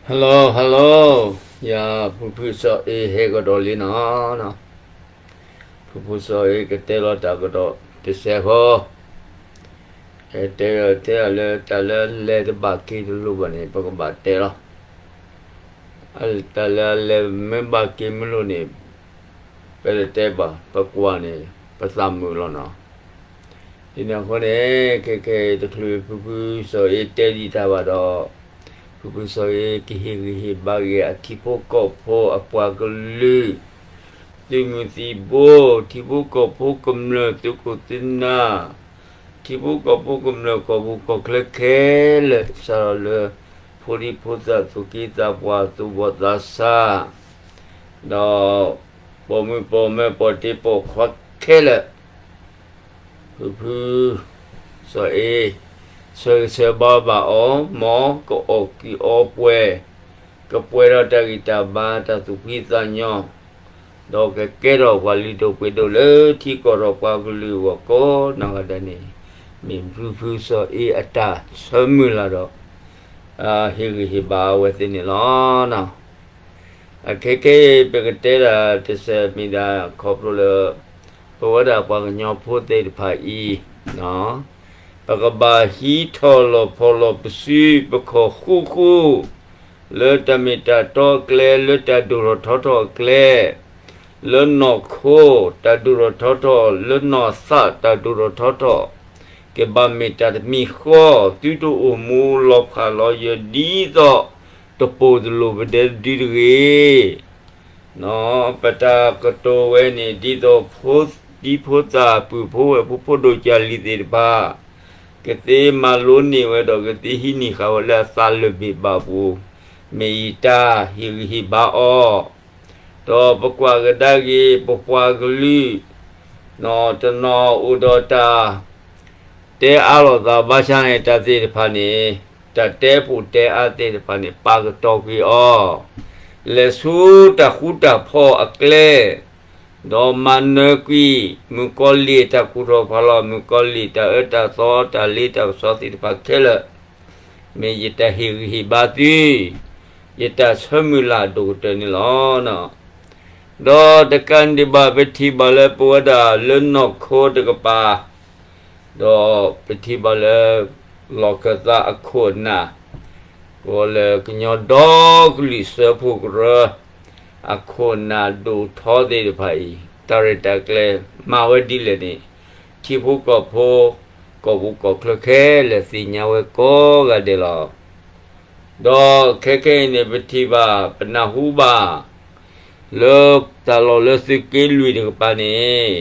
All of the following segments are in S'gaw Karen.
Hello hello, ယၤဖုဖုစီၤအ့ဟဲကဒီးလံနီၤ, ဖုဖုစီၤအ့ကတဲလီၤတၢ်ကဒီးတစဲးဖိ, တဲတဲလၢတၢ်လၢလဲၤတဘၣ်က့ၤတလိၣ်ဘၣ်န့ၣ် ပကဘၣ်တဲလီၤ, တၢ်လၢအလဲၤမ့ၢ်ဘၣ်က့ၤမ့ၢ်လိၣ်န့ၣ် ပတတဲဘၣ် ပကွၢ်န့ၣ် ပသးမုာ်လီၤနီၤ. ဒ်န့ၣ်အဃိန့ၣ် ခဲခဲအံၤတချုးဖုဖုစီၤအ့တဲဒံးတၢ်ဘၣ်ဒီး ဖုဖုစီၤအ့ကဟ့ၣ်ဂံၢ်ဟ့ၣ်ဘါက့ၤအထံဖိကီၢ်ဖိအပှၤကလုာ်, သုးမုၢ်သံၣ်ဘိ, ထံဖိကီၢ်ဖိကမျၢၢ်သုးခိၣ်သုးနၢ်, ထံဖိကီၢ်ဖိကမျၢၢ်ကီၢ်ပူၤကီၢ်ချၢခဲလၢာ် စးထီၣ်လၢ ဖိဒံဖိသၣ်သူၣ်က့သးပှၢ်သူၣ်ဘီၣ်သးစၢ် ဒီးပိာ်မုၣ်ပိာ်မၢၤပိာ်တ့ပိာ်ခွါခဲလၢာ်, ဖုဖုစီၤအ့ ဆၢဂ့ၤဆၢဝါဘၣ်အီၤ, မ်ကအီၣ်ကုးအီပှဲၤ, ကပှဲၤဒီးတၢ်ဂံၢ်တၢ်ဘါတၢ်သူၣ်ဖှံသးညီ, ဒီးကကဲထီၣ်ပှၤလုၢ်ဒိၣ်ပှ့ၤဒိၣ်လၢထံကီၢ်ဒီးပှၤကလုာ်အဂီၢ်ကိးနီၢ်ဂၤဒဲးန့ၣ်, မ့ၢ်ဖုဖုစီၤအ့အတၢ်ဆၢမုၢ်လၢ်ဒီး ဟ့ၣ်ဂံၢ်ဟ့ၣ်ဘါအဝဲသ့ၣ်န့ၣ်လီၤ. အခဲခဲအံၤ ပကတဲဒၣ်တစဲးမ့ၢ်ဒၣ်ခီဖျိလၢ ပဝဲဒၣ်ပှၤကညီဖိသ့ၣ်တဖၣ်အံၤ, ပကဘၣ်ဟံးထီၣ်လီၤဖီၣ်လီၤပစုပခီၣ်ဃူဃူ လၢတၢ်မ့ၢ်တၢ်တီအကျဲ, လၢတၢ်ဒိၣ်ထီၣ်ထီထီၣ်အကျဲ, လၢနီၢ်ခိတၢ်ဒိၣ်ထီၣ်ထီထီၣ်, လၢနီၢ်သးတၢ်ဒိၣ်ထီၣ်ထီထီၣ်, ကဘၣ်မ့ၢ်တၢ်တမံၤဃီ, သုတအိၣ်မူလီၤဖးလီၤယၢၤဒ်သိး တပိၢ်တလိၣ်ပဒဲတဒုတဂ့ၤ. ပတၢ်ကတိၤဝဲန့ၣ် ဒ်သိး ဒ်ဖိသၣ်ပုၢ်ဖိဝဲၢ်ဖိ ဖိဒိၣ်ကၢ်လံၤသ့ၣ်တဖၣ် ကသ့မၤလိန့ၢ်ဝဲဒီး ကသ့ဟံးန့ၢ်ဃာ်ဝဲလၢအသးလၢၢ်ဘ့ၣ်ဘၣ်ပူၤ, မ့ၢ်ယတၢ်ဟ့ၣ်ဂံၢ်ဟ့ၣ်ဘါအီၤ, ဒီးပကွၢ်ကဒါက့ၤ ပပှၤကလုာ် တနီၤအိၣ်ဒီးတၢ် တဲအါလိာ်သးဘၣ်ဆၣ်န့ၣ် တၢ်သ့ၣ်တဖၣ်န့ၣ်, တၢ်တဲပူၤတဲအါသ့ၣ်တဖၣ်န့ၣ် ပာ်ကတီၤကွံာ်အီၤ, လဲၤဆူတၢ်ဃူတၢ်ဖိးအကျဲ, ဒီးမၤနၢၤကွံာ် မုၣ်ကီၤလံၢ်တၢ်ကူၣ်ထီၣ်ဖးလီၤ, မုၣ်ကီၤလံၢ်တၢ်အၢတၢ်သီ တၢ်လ့တၢ်ကစီသ့ၣ်တဖၣ်ခဲလၢာ်, မ့ၢ်ယတၢ်ဟ့ၣ်ဂံၢ်ဟ့ၣ်ဘါသု, ယတၢ်ဆၢမုၢ်လၢ်အဒိၣ်ကတၢၢ်န့ၣ်လီၤ. ဒီးတကးဒံးဘၣ် ပထံၣ်ဘၣ်လၢပဝဲဒၣ်လၢနီၢ်ခိတကပၤ, ဒီးပထံၣ်ဘၣ်လၢ လီၢ်ခၢၣ်သးအခိၣ်အနၢ်, ကီးလၢကညီဒီကလုာ်စၢဖှိၣ်ကရၢ အခိၣ်အနၢ်ဒိၣ်ထီသ့ၣ်တဖၣ်အံၤ တၢ်ရဲၣ်တၢ်ကျဲၤမၤဝဲဒ်လဲၣ်န့ၣ် ထံဖိကီၢ်ဖိ ကီၢ်ပူၤကီၢ်ချၢခဲလၢာ်သ့ၣ်ညါဝဲကိးဂၤဒဲးလီၤ. ဒီးခဲခဲအံၤန့ၣ် ပထံၣ်ဘၣ် ပနၢ်ဟူဘၣ် လၢတၢ်လီၢ်လၢသုးက့လွံၢ်တကပၤန့ၣ်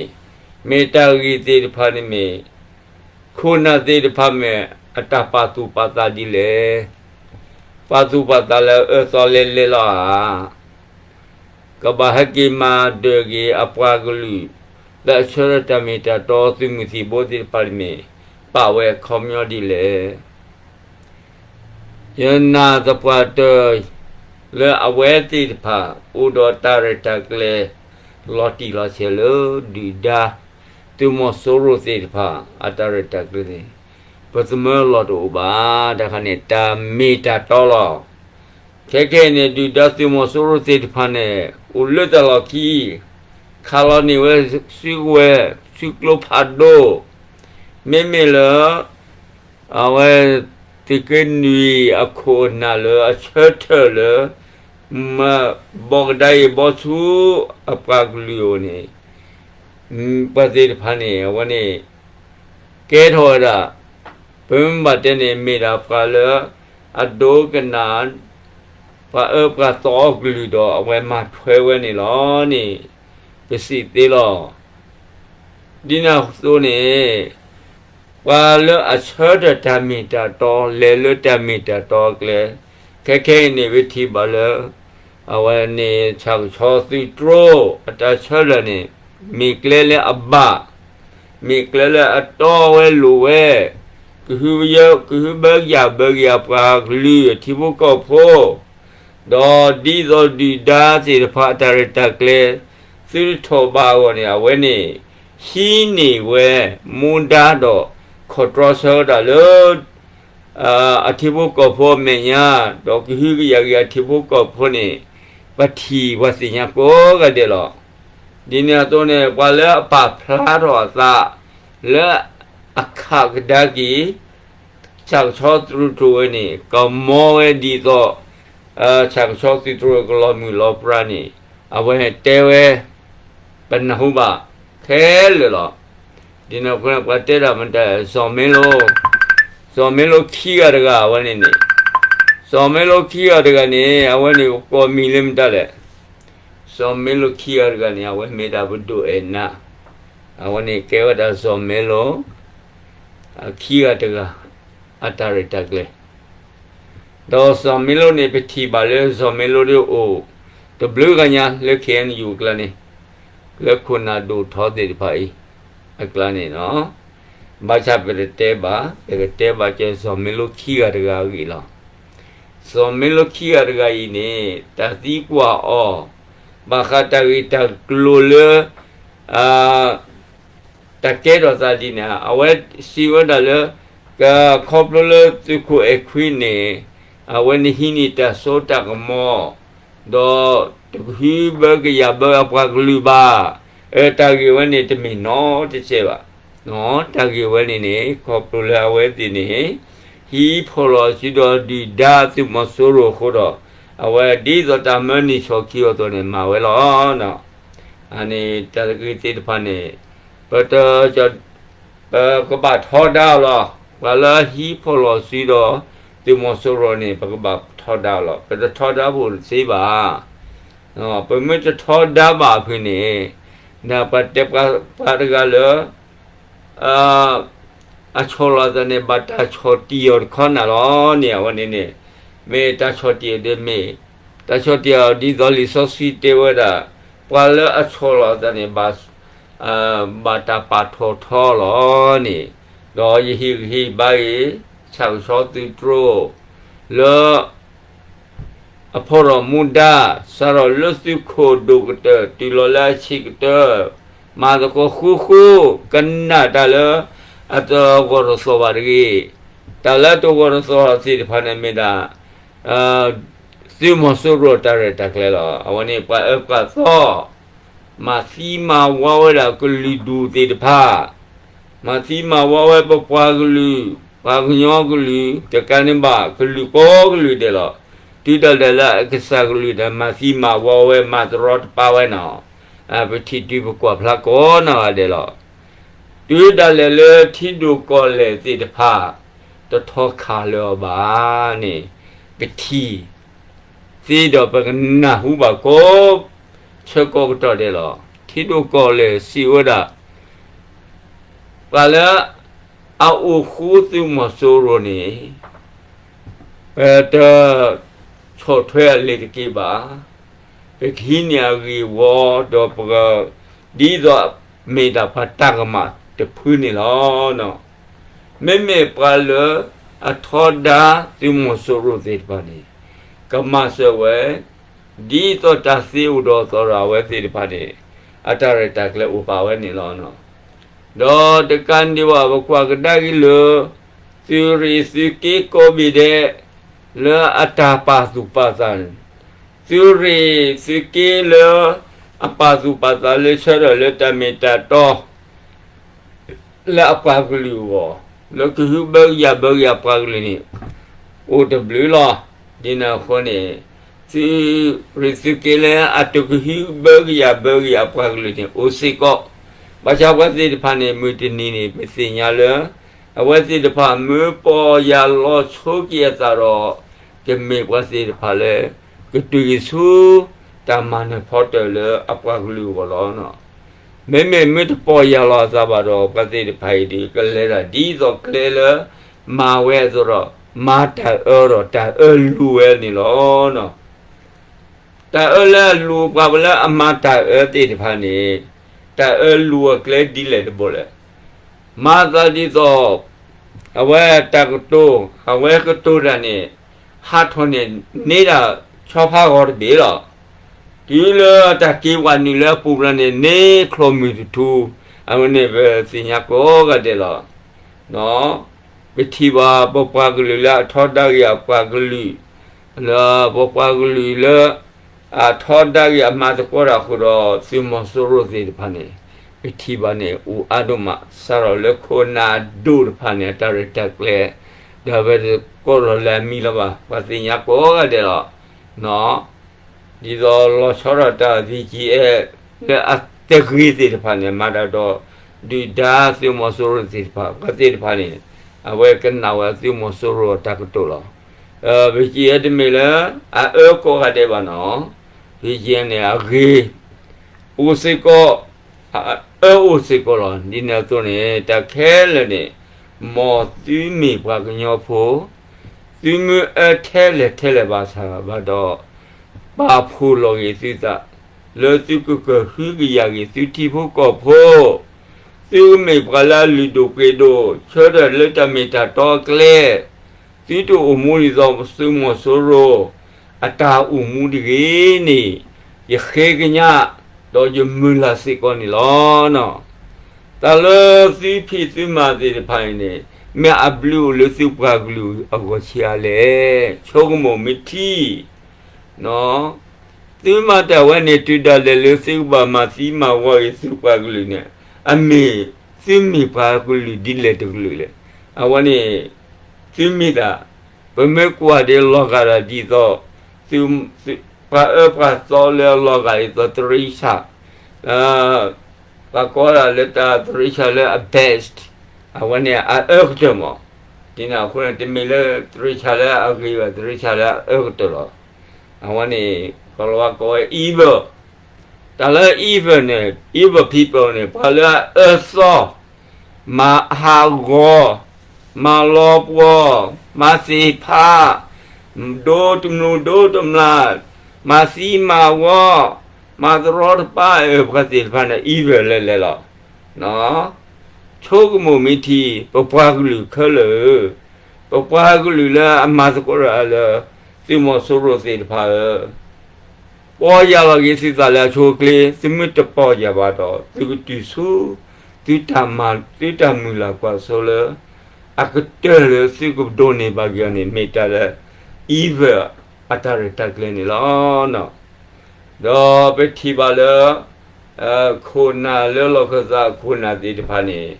မ့ၢ်တၢ်ဂ့ၢ်သ့ၣ်တဖၣ်န့ၣ်မ့ၢ် ခိၣ်နၢ်သ့ၣ်တဖၣ်မ့ၢ်အတၢ်ပာ်သူၣ်ပာ်သးဒ်လဲၣ်, ပာ်သူၣ်ပာ်သးလၢအအၢသီလဲလဲလီၤဧါ. ကဘၣ်ဟဲက့ၤမၤဒၢးက့ၤအပှၤကလုာ် လၢအဆၢထၢၣ်တၢ်မ့ၢ်တၢ်တီ သုးမုၢ်သံၣ်ဘိသ့ၣ်တဖၣ်န့ၣ်မ့ၢ် ပာ်ဝဲအခီပညီဒ်လဲၣ်. ယနာ်သပှၢ်တၢၢ် လၢအဝဲသ့ၣ်တဖၣ် အိၣ်ဒီးတၢ်ရဲၣ်တၢ်ကျဲၤ လီၤတံၢ်လီၤဆဲးလၢဒုၣ်ဒါ သုးမီၤစိရိၤသ့ၣ်တဖၣ် အတၢ်ရဲၣ်တၢ်ကျဲၤန့ၣ် ပသမၢလီၢ်တအိၣ်ဘၣ်. တၢ်ခါန့ၣ် တၢ်မ့ၢ်တၢ်တီလီၤ. ခဲခဲအံၤန့ၣ် ဒုၣ်ဒါသုးမီၤစိရိၤသ့ၣ်တဖၣ်န့ၣ် အိၣ်လၢတၢ်လီၢ်ခံ ခးလီၤန့ၢ်ဝဲစုကဝဲၤ စုကျိဖးဒိၣ်, မ့မ့ၢ်လၢ အဝဲ သုးက့နွံအခိၣ်အနၢ်လၢအဆၢထၢၣ်လၢ မၤဘီကဒါအံၤဘီဆူအပှၤကလုာ်အအိၣ်န့ၣ် ပှၤသ့ၣ်တဖၣ်န့ၣ် အဝဲန့ၣ် ကဲထီၣ်ဝဲဒၣ် ပမ့ၢ်ဘၣ်တဲန့ၣ် မ့ၢ်ဒၣ်ပှၤလၢအဒိကနၣ် ပှၤအၢပှၤသီအကလုာ်ဒီး အဝဲမၤထွဲဝဲန့ၣ်လီၤန့ၣ် ပစံးသ့လီၤ. ဒ်န့ၣ်အသိးန့ၣ် ပှၤလၢအဆၢထၢၣ်တၢ်မ့ၢ်တၢ်တီ လဲၤလၢတၢ်မ့ၢ်တၢ်တီအကျဲ, ခဲခဲအံၤန့ၣ် ပထံၣ်ဘၣ်လၢ အဝဲန့ၣ် ဆၣ်ကဆီသုးတြိ အတၢ်ဆၢထၢၣ်န့ၣ် မ့ၢ်ကျဲလၢအဘၣ်, မ့ၢ်ကျဲလၢအတီဝဲလိၤဝဲ, ကဟုဘၢယၤဘၢက့ၤအပှၤကလုာ်အထံဖိကီၢ်ဖိ ဒီးဒ်သိးဒုၣ်ဒါသ့ၣ်တဖၣ်အတၢ်ရဲၣ်တၢ်ကျဲၤ သုတထီၣ်ဘးအဂီၢ်န့ၣ် အဝဲန့ၣ် ဟံးန့ၢ်ဝဲ မူဒါဒီး ခီၣ်တြီဆၢဝဲဒၣ်လၢ အထံဖိကီၢ်ဖိအမဲာ်ညါ, ဒီးကဟုကယာ်က့ၤအထံဖိကီၢ်ဖိန့ၣ်, ပထံၣ်ပှၤသ့ၣ်ညါကိးဂၤဒဲးလီၤ. ဒ်န့ၣ်အသိးန့ၣ် ပှၤလၢအပာ်ဖျါထီၣ်အသး လၢအခးကဒါက့ၤ ဆၣ်ကဆီသုးတြိာ်ဝဲန့ၣ် ကမီဝဲဒ်သိး ဆၣ်ကဆီသုးတြိာ်ကလီၤမုၢ်လီၤပြါန့ၣ် အဝဲတဲဝဲ ပနၢ်ဟူဘၣ်ခဲလၢာ်လီၤ. ဒ်န့ၣ်အဃိန့ၣ် ပှၤတဲဒၣ်မတၤ စီၤမ့လိ, စီၤမ့လိခံဂၤတဂၤအဝဲန့ၣ်န့ၣ်, စီၤမ့လိခံဂၤတဂၤန့ၣ် အဝဲန့ၣ်ပကိးမံၤလၢမတၤလဲၣ်. စီၤမ့လိခံဂၤတဂၤန့ၣ် အဝဲမ့ၢ်ဒၣ်ပဒိၣ်အဲၣ်နၤ, အဝဲန့ၣ်ကဲဝဲဒၣ်စီၤမ့လိ အခံဂၤတဂၤ အတၢ်ရဲၣ်တၢ်ကျဲၤ ဒီးစီၤမ့လိန့ၣ် ပထံၣ်ဘၣ်လၢစီၤမ့လိဒ်အိၣ် တဘျုးဂၤညါလၢ ခ့ၣ်အဲၣ်ယူၣ် အကျါန့ၣ်, လၢခိၣ်နၢ်ဒိၣ်ထီသ့ၣ်တဖၣ်အံၤ အကျါန့ၣ်လီၤ. ဘၣ်ဆၣ်ပတတဲဘၣ်, ပကတဲဘၣ်ကဲစီၤမ့လိခံဂၤတဂၤအဂ့ၢ်လီၤ. စီၤမ့လိခံဂၤတဂၤအံၤန့ၣ် တၢ်သံကွၢ်အီၤ ဘၣ်ဃးတၢ်ဂ့ၢ်တၢ်ကျိၤလၢ တၢ်ကဲထီၣ်သးဒ်န့ၣ် အဝဲစံးဝဲဒၣ်လၢ ကခီဖျိလၢသုးခိၣ်အဲၣ်ခွံန့ၣ် အဝဲန့ၣ်ဟံးန့ၢ်တၢ်စိတၢ်ကမီၤ ဒီးတကဟုဘၢကယာ်ဘၢအပှၤကလုာ်ဘၣ်. တၢ်ဂ့ၢ်ဝဲန့ၣ်တမ့ၢ်နီတစဲးဘၣ်. တၢ်ဂ့ၢ်ဝဲန့ၣ်န့ၣ် ခီဖျိလၢအဝဲသ့ၣ်န့ၣ် ဟံးဖီၣ်လီၤစုဒီးဒုၣ်ဒါသုးမီၤစိရိၤအဃိဒီး အဝဲဒ်သိးတၢ်မၢန့ၢ်ဆီၣ်ခံအီၤအသိးန့ၣ် မၤဝဲလီၤ. အန့ၣ်တၢ်ဂ့ၢ်သ့ၣ်တဖၣ်န့ၣ် ပတ ပကဘၣ်ထီဒါအီၤလီၤ. ပှၤလၢအဟံးဖီၣ်လီၤစုဒီး သုးမီၤစိရိၤန့ၣ် ပကဘၣ်ထီဒါအီၤလီၤ. ပတထီဒါဖိတသ့ဘၣ်. ပမ့ၢ်တထီဒါဘၣ်အဖုန့ၣ် နပှၤတဲပှၤတဂၤလၢ အဆီၣ်လီၤအသးန့ၣ် ဘၣ်တၢ်ဆီၣ်တံၢ်အီၤတခီနၤလီၤန့ၣ် အဝဲန့ၣ်န့ၣ် မ့ၢ်တၢ်ဆီၣ်တံၢ်အီၤဒီးမ့ၢ် တၢ်ဆီၣ်တံၢ်အီၤဒ်သိးလံာ်စီဆှံတဲဝဲဒၣ် ပှၤလၢအဆီၣ်လီၤအသးန့ၣ် ဘၣ်တၢ်ပာ်ထီၣ်ထီလီၤန့ၣ်, ဒီးယဟ့ၣ်ဂံၢ်ဟ့ၣ်ဘါအံၤ ဆၣ်ကဆီသုးတြိာ် လၢ အဖီၣ်ထီၣ်မူဒါ စးထီၣ်လၢသုးခိၣ်ဒိၣ်ကတၢၢ် တုၤလီၤလၢအဆံးကတၢၢ် မၤသကိးဃူဃူ ကနၣ်တၢ်လၢအတဂီၢ်တသီၣ်ဘၣ်တဂ့ၤ. တၢ်လၢအတဂီၢ်တသီၣ်သ့ၣ်တဖၣ်န့ၣ်မ့ၢ်ဒၣ် သုးမီၤစိရိၤတၢ်ရဲၣ်တၢ်ကျဲၤလီၤ. အဝဲန့ၣ်ပှၤအၢပှၤသီ မၤသံမၤဝီဝဲဒၣ်ကလုာ်ဒူၣ်သ့ၣ်တဖၣ်, မၤသံမၤဝီဝဲပပှၤကလုာ်, ပှၤကညီကလုာ်, တကးန့ၣ်ဘၣ်ကလုာ်ကိးကလုာ်ဒဲးလီၤ. တုၤဒၣ်လဲာ်လၢအကစၢ်ကလုာ်ဒီး မၤသံမၤဝီဝဲ မၤတရီတပါဝဲနီၤ, ပထံၣ်တုၤပကွၢ်ဖျါကိးနီၢ်ဂၤဒဲးလီၤ. တုၤဒၣ်လဲာ်လၢထံဒိၣ်ကီၢ်လဲၢ်သ့ၣ်တဖၣ် တထီခးလၢၤအီၤဘၣ်န့ၣ် ပထံၣ် သ့ဒီးပကနၢ်ဟူဘၣ်ကိး ဆၢကိးကတီၢ်ဒဲးလီၤ. ထံဒိၣ်ကီၢ်လဲၢ်စံးဝဲဒၣ် ပှၤလၢအအိၣ်ဃူသုးမီၤစိရိၤန့ၣ် ပတဆီၣ်ထွဲအလ့ၤတက့ၢ်ဘၣ်. ပကဟံးန့ၢ်အဂ့ၢ်ဝီ ဒီးပက ဒ်သိးမ့ၢ်ဒၣ်ပှၤတၢ်ကမၣ်တဖုန့ၣ်လီၤ. မ့မ့ၢ်ပှၤလၢအထီဒါသုးမီၤစိရိၤသ့ၣ်တဖၣ်န့ၣ် ကမၤစၢၤဝဲ ဒ်သိးတၢ်သ့အိၣ်ဒီးအသီဒီးအဝဲသ့ၣ်တဖၣ်န့ၣ် အတၢ်ရဲၣ်တၢ်ကျဲၤအိၣ်ပာ်ဝဲန့ၣ်လီၤ. ဒီးတကးဒံးဘၣ် ပကွၢ်ကဒါက့ၤလၢ သုးရ့ၣ်သုးက့ကိးဘ့ၣ်ဒဲး လၢအတၢ်ပာ်သူၣ်ပာ်သးန့ၣ် သုးရ့ၣ်သုးက့လၢ အပာ်သူၣ်ပာ်သးလၢဆၢထၢၣ်လၢတၢ်မ့ၢ်တၢ်တီ လၢအပှၤကလုာ်အဂီၢ် လၢကဟုဘၢကယာ်ဘၢက့ၤအပှၤကလုာ်န့ၣ် အိၣ်တဘျုးလီၤ. ဒ်န့ၣ်အဃိန့ၣ် သုးရ့ၣ်သုးက့လၢအတကဟုဘၢကယာ်ဘၢက့ၤအပှၤကလုာ်န့ၣ် အိၣ်စ့ၢ်ကီး. ဘၣ်ဆၣ်ပှၤသ့ၣ်တဖၣ်န့ၣ် မုၢ်တနံၤန့ၣ် ပသ့ၣ်ညါလၢ အဝဲသ့ၣ်တဖၣ်မ့ၢ်ပီၢ်ယၢ်လီၤဆိက့ၤအသးဒီး ကမ့ၢ်ပှၤသ့ၣ်တဖၣ်လၢ ကတုၤက့ၤဆူ တၢ်မၤနၢၤဖီတၢၣ်လၢအပှၤကလုာ်အဂီၢ်လီၤ. မ့မ့ၢ်မ့ၢ်တပီၢ်ယၢ်လီၤအသးဘၣ်ဒီး ပှၤသ့ၣ်တဖၣ်အံၤဒီး ကလဲၤဒၣ်ဒ်သိးကျဲလၢ မၤဝဲအသိးဒီး မၤတၢ်အၢဒီးတၢ်အၢလူၤဝဲန့ၣ်လီၤ. တၢ်အၢလၢအလူၤပှၤလၢအမၤတၢ်အၢသ့ၣ်တဖၣ်န့ၣ် တၢ်အၢလူၤအကျဲဒ်လဲၣ်တဘိလဲၣ်. မၤသးဒ်သိး အဝဲတၢ်ကတိၤ အဝဲကတိၤတၢ်န့ၣ် ဟးထီၣ်န့ၣ် န့ၢ်ဒၣ်ဆီဖါဂီၤတဘ့ၣ်လီၤ. တုၤလၢတၢ်က့ၤဝဲနုာ်လၢအပူၤဖျါန့ၣ် န့ၢ်ချီၣ်မုၢ်တထူ အဝဲန့ၣ်ပသ့ၣ်ညါကိးဂၤဒဲးလီၤ. ပထံၣ်ဘၣ်ပပှၤကလုာ်လၢအထီဒါက့ၤအပှၤကလုာ်, လၢပပှၤကလုာ်လၢ အထီဒါက့ၤအမၤသကိးတၢ်အဃိဒီး သုးမီၤစိရိၤသ့ၣ်တဖၣ်န့ၣ် ပထံၣ်ဘၣ်န့ၣ် အိၣ်အါဒိၣ်မး စးထီၣ်လၢခိၣ်နၢ်ဒိၣ်တဖၣ်န့ၣ် အတၢ်ရဲၣ်တၢ်ကျဲၤ ဒီးအဝဲတကိးထီၣ်လၢအမံၤလီၤဘၣ် ပှၤသ့ၣ်ညါကိးဂၤဒဲးလီၤ. ဒ်သိးလီၤဆီဒၣ်တၢ် BGF လၢအသဂ့ၤသ့ၣ်တဖၣ်န့ၣ် မၤတၢ်ဒီး ဒုၣ်ဒါသုးမီၤစိရိၤသ့ၣ်တဖၣ် ပှၤသ့ၣ်တဖၣ်န့ၣ် အဝဲကနၣ်ဝဲသုးမီၤစိရိၤအတၢ်ကတိၤလီၤ. BGF တမ့ၢ်လၢ အအၢကိးဂၤဒဲးဘၣ်နီၤ, BGF န့ၣ် အဂ့ၤ အိၣ်စ့ၢ်ကီး အအၢအိၣ်စ့ၢ်ကီးလီၤ. ဒ်န့ၣ်အသိးန့ၣ် တၢ်ခဲလၢာ်န့ၣ် မ်သုမ့ၢ်ပှၤကညီဖိ သုမ့ၢ်အၢထဲလဲၣ်ထဲလဲၣ်ဘၣ်ဆၣ်ဘၣ်ဒီး ပာ်ဖှိၣ်လီၤက့ၤသုသး လၢသုကကဟုကယာ်က့ၤသုထံဖိကီၢ်ဖိ, သုမ့ၢ်ပှၤလၢအလုၢ်ဒိၣ်ပှ့ၤဒိၣ် ဆၢထၢၣ်လၢတၢ်မ့ၢ်တၢ်တီအကျဲ သုတအိၣ်မူဒ်သိးသုးမီၤစိရိၤ အတၢ်အိၣ်မူတဂ့ၤန့ၣ် ယဃ့ကညး ဒီးယမုၢ်လၢ်စ့ၢ်ကီးန့ၣ်လီၤ. တၢ်လၢသုဖံးသုမၤသ့ၣ်တဖၣ်အံၤန့ၣ် မ့ၢ်အဘျုးအိၣ်လၢသုပှၤကလုာ်အဂီၢ်ဆံးအါလဲၣ်. ဆိကမိၣ်မ့ၢ်ထံ သုမၤတၢ်ဝဲန့ၣ် တုၤဒၣ်လဲာ်လၢသုကဘၣ်မၤသံမၤဝီအံၤသုပှၤကလုာ်န့ၣ် အမ့ၢ်သုမ့ၢ်ပှၤကလုာ်ဒ်လဲၣ်တကလုာ်လဲၣ်. အဝဲန့ၣ် သုမ့ၢ်ဒၣ် ပမ့ၢ်ကွၢ်ဒ်လီၤဂာ်ဒ်သိး ပှၤအၢပှၤသီလၢအလီၤဂာ်ဒ်သိး တရံဆၣ် ပှၤကိးဒၣ်လၢတၢ်တရံဆၣ်လၢအ best အဝဲန့ၣ်အအၢကတၢၢ်မး. ဒ်န့ၣ်အဃိန့ၣ် တမ့ၢ်လၢတရံဆၣ်လၢအဂ့ၤဘၣ် တရံဆၣ်လၢအအၢကတၢၢ်လီၤ. အဝဲန့ၣ် ကီၤလၤဝါကိးဝဲ evil တၢ်လၢ evil န့ၣ် evil people န့ၣ် ပှၤလၢအအၢသီ မၤဟးဂီၤ မၤလီၤပှီၢ် မၤသ့ၣ်ဖး ဒိတမျိာ်ဒိတမျာ် မၤသံမၤဝီ မၤတရီတပါ အၢ ပှၤသ့ၣ်တဖၣ်န့ၣ် evil လဲၤလဲၤလီၤ. ဆိကမိၣ်မ့ၢ်ထံ ပပှၤကလုာ်ခဲလၢာ်ဧၢ, ပပှၤကလုာ်လၢအမၤသကိးတၢ်လၢ သုးမီၤစိရိၤသ့ၣ်တဖၣ်ဧၢ, ပီၢ်ယၢ်လီၤက့ၤသုသးလၢအဆိအချ့, သုမ့ၢ်တပီၢ်ယၢ်ဘၣ်ဒီး သုကတုၤဆူ သုတၢ်မၤ သုတၢ်မုၢ်လၢ်ကွၢ်စိလၢ အကတၢၢ်လၢသုကဒိးန့ၢ်ဘၣ်က့ၤအီၤန့ၣ် မ့ၢ်တၢ်လၢ evil အတၢ်ရဲၣ်တၢ်ကျဲၤန့ၣ်လီၤ. ဒီးပထံၣ်ဘၣ်လၢ ခိၣ်နၢ်လၢလီၢ်ခၢၣ်သးအခိၣ်နၢ်သ့ၣ်တဖၣ်န့ၣ်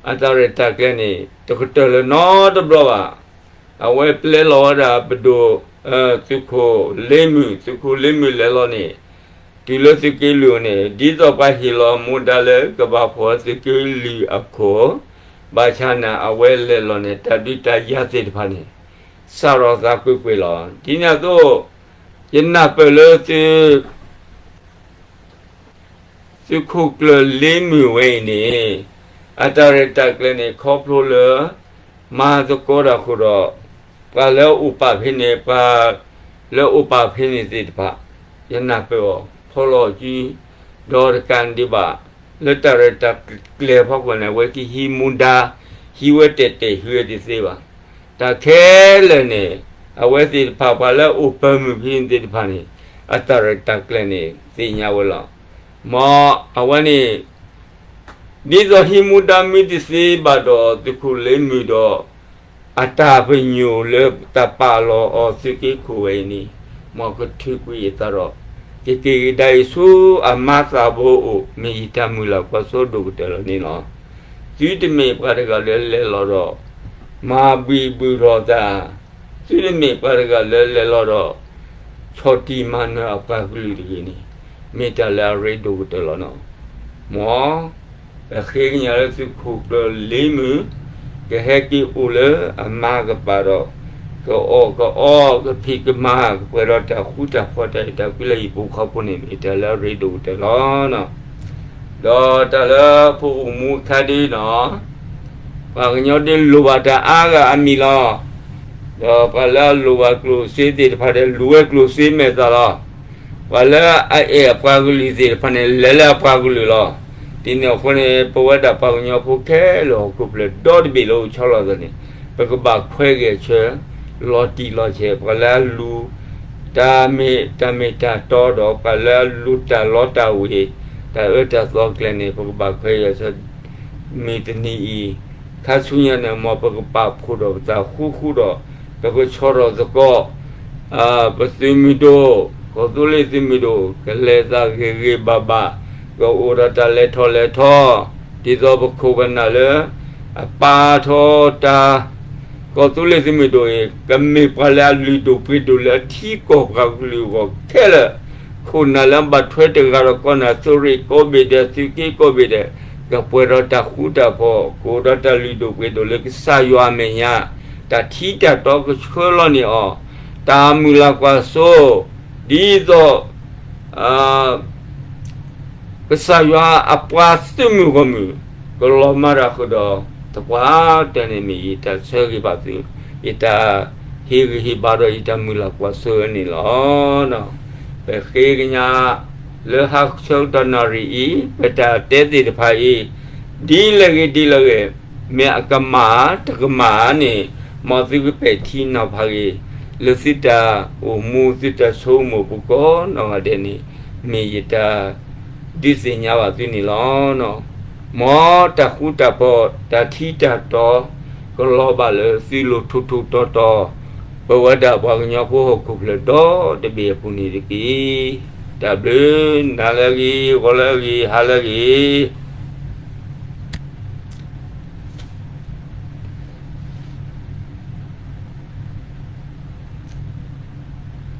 အတၢ်ရဲၣ်တၢ်ကျဲၤန့ၣ် တကတၢၢ်လၢၤနီတဘျီဘၣ်. အဝဲပျဲလီၤဝဲဒၣ်ပဒိၣ် သုးခိၣ်လ့မုၢ်, သုးခိၣ်လ့မုၢ်လဲၤလီၤန့ၣ် တုၤလၢသုးက့လွံၢ်န့ၣ် ဒ်သိးပှၤဟ့ၣ်လီၤမူဒါလၢကဘၣ်ဖီၣ်သုးက့လွံၢ်အခိၣ်, ဘၣ်ဆၣ်န့ၣ် အဝဲလဲၤလီၤန့ၣ် တၢ်ဒုးတၢ်ယၤသ့ၣ်တဖၣ်န့ၣ် စးထီၣ်သးကွ့ၢ်ကွ့ၢ်လီၤ. ဒ်န့ၣ်အသိး ယနၢ်ပၢၢ်လၢသု သုးခိၣ်ကျၢၢ်လ့မုၢ်ဝဲအံၤန့ၣ် အတၢ်ရဲၣ်တၢ်ကျဲၤန့ၣ် ခီဖျိလၢ မၤသကိးတၢ်ဃုာ်ဒီး ပှၤလၢအအိၣ်ပာ်ဖဲန့ၣ် ပှၤလၢအအိၣ်ပာ်ဖဲန့ၣ်သ့ၣ်တဖၣ် ယနၢ်ပၢၢ်အီၤ ဖီလီၤစု ဒီးတကးဒံးဘၣ် လၢတၢ်ရဲၣ်တၢ်ကျဲၤဖီခိၣ်န့ၣ် အဝဲကဟံးမူဒါ ဟံးဝဲတဲာ်တဲာ် ဟံးဝဲတသ့ဘၣ်. တၢ်ခဲလၢာ်န့ၣ် အဝဲသ့ၣ်တဖၣ် ပှၤလၢအအိၣ်ပၢၤမုၢ်ဖဲန့ၣ်သ့ၣ်တဖၣ်န့ၣ် အတၢ်ရဲၣ်တၢ်ကျဲၤန့ၣ် သ့ၣ်ညါဝဲလီၤ. မ်အဝဲန့ၣ် ဒ်သိးဟံးမူဒါမ့ၢ်တသ့ဘၣ်ဒီး သုးခိၣ်လ့မုၢ်ဒီး အတၢ်ပညိၣ်လၢတၢ်ပာ်လီၤအီၤသုးက့ခိၣ်ဝဲအံၤန့ၣ် မ်ကထုးကွံာ်အသးဒီး ကက့ၤကဒါအံၤဆူအမါသးဘိအိၣ် မ့ၢ်ယတၢ်မုၢ်လၢ်ကွၢ်စိဒိၣ်ကတၢၢ်လီၤန့ၣ်လီၤ. သုတမ့ၢ်ပှၤတဂၤလၢလဲၤလီၤဒီး မၤဘှံးဘုၣ်ထီၣ်သး, သုတမ့ၢ်ပှၤတဂၤလၢလဲၤလီၤဒီး ဆီၣ်တံၢ်မၤနၢၤအပှၤကလုာ်တဂ့ၤန့ၣ် မ့ၢ်တၢ်လၢအရ့ဒိၣ်ကတၢၢ်လီၤနီၤ. မ် ပဃ့ကညးလၢသုးခိၣ်ကျၢၢ်လ့မုၢ် ကဟဲက့ၤအိၣ်လၢအမါကပၤဒီး ကအီၣ်ကအီ ကဖံးကမၤ ကပှဲၤဒီးတၢ်ဃူတၢ်ဖိးတၢ်အဲၣ်တၢ်ကွံလၢဟံၣ်ဖိဃီဖိန့ၣ် မ့ၢ်တၢ်လၢအရ့ဒိၣ်ကတၢၢ်လီၤ. ဒီးတၢ်လၢပအိၣ်မူအခါဒ်နီၤ ပှၤကညီဒ်လိၣ်ဘၣ်တၢ်အါဂၤအမံၤလီၤ. ဒီးပှၤလၢအလိၣ်ဘၣ်ကျိၣ်စ့သ့ၣ်တဖၣ်ဒီး လူၤဝဲကျိၣ်စ့မဲာ်သၣ်လီၤ. ပှၤလၢအအဲၣ်အပှၤကလုာ်သ့ၣ်တဖၣ်န့ၣ် လဲၤလၢအပှၤကလုာ်လီၤ. ဒ်န့ၣ်အဃိန့ၣ် ပဝဲဒၣ်ပှၤကညီဖိခဲလၢာ်ဟီၣ်ခိၣ်ဖျၢၣ်ဒီတဘ့ၣ်လၢအိၣ်ဆီလီၤသးန့ၣ် ပကဘၣ်ခွဲးဂဲၤဆၢ လီၤတံၢ်လီၤဆဲး ပှၤလၢအလူၤ တၢ်မ့ၢ် တၢ်မ့ၢ်တၢ်တီဒီး ပှၤလၢအလူၤတၢ်လီတၢ်ဝ့ၤ တၢ်အၢတၢ်သီကျဲန့ၣ် ပကဘၣ်ခွဲးဂဲၤဆၢ မုၢ်တနံၤအံၤ ခါဆူညါန့ၣ် မ်ပကပာ်ဖှိၣ်ဒီးပသးဃူဃူဒီး ပကဆီၣ်ထီၣ်သကိး ပသုးမုၢ်ဒိၣ်, ကီၢ်သူလ့ၤသုးမုၢ်ဒိၣ် ကလဲၤသးဂ့ၤဂ့ၤဘၣ်ဘၣ်, ကအိၣ်ဒီးတၢ်လဲၤထီၣ်လဲၤထီ, ဒ်သိးပခိၣ်ပနၢ်လၢ အပာ်ထီၣ်တၢ် ကီၢ်သူလ့ၤသုးမုၢ်ဒိၣ်အံၤ ကမ့ၢ်ပှၤလၢအလုၢ်ဒိၣ်ပှ့ၤဒိၣ်လၢအထံကီၢ်ပှၤကလုာ်အဂီၢ်ခဲလၢာ်, ခိၣ်နၢ်လၢအဘၣ်ထွဲတဂၤဒီးကီၢ်နၢ်သုးရ့ၣ်ကိးဘ့ၣ်ဒဲး သုးက့ကိးဘ့ၣ်ဒဲး, ကပှဲၤဒီးတၢ်ဃူတၢ်ဖိး, ကအိၣ်ဒီးတၢ်လုၢ်ဒိၣ်ပှ့ၤဒိၣ်လၢကစၢ်ယွၤအမဲာ်ညါ, တၢ်ထံတၢ်တီကဆှၢလီၤန့ၢ်အီၤ, တၢ်မုၢ်လၢ်ကွၢ်စိ, ဒ်သိး ကစၢ်ယွၤအပှၤသုးမုၢ်ဂီၢ်မုၢ် ကလီၤမၢ်တၢ်ဃုာ်ဒီး သပှၢ်တၢၢ်န့ၣ်မ့ၢ်ယတၢ်ဆၢဂ့ၤဘၣ်သု, ယတၢ်ဟ့ၣ်ဂံၢ်ဟ့ၣ်ဘါဒီးယတၢ်မုၢ်လၢ်ကွၢ်စိန့ၣ်လီၤ. ပဃ့ကညး လၢဟါဆၢကတီၢ်နၣ်ရံၣ်အံၤ ပတၢ်တဲသ့ၣ်တဖၣ်အံၤ ဒ်လဲၣ်ဂ့ၤဒ်လဲၣ်ဂ့ၤ, မ့ၢ်အကမၣ်တကမၣ်န့ၣ်, မ်သုကပဲာ်ထံနီၤဖးဂ့ၤ, လၢသုတၢ်အိၣ်မူသုတၢ်ဆိကမိၣ်ပူၤကိးနီၢ်ဂၤဒဲးန့ၣ်, မ့ၢ်ယတၢ်ဒုးသ့ၣ်ညါဘၣ်သုန့ၣ်လီၤ. မ်တၢ်ဃူတၢ်ဖိး တၢ်ထံတၢ်တီ ကလီၤဘၣ်လၢသုလိၤထူးထူးတီၤတီၤ, ပဝဲဒၣ်ပှၤကညီဖိဟီၣ်ခိၣ်ဖျၢၣ်ဒီတဘ့ၣ်အပူၤန့ၣ်တက့ၢ်. တၢ်ဘျုး, နၤလၢအဂ့ၤ, ဂီၤလၢအဂ့ၤ, ဟါလၢအဂ့ၤ.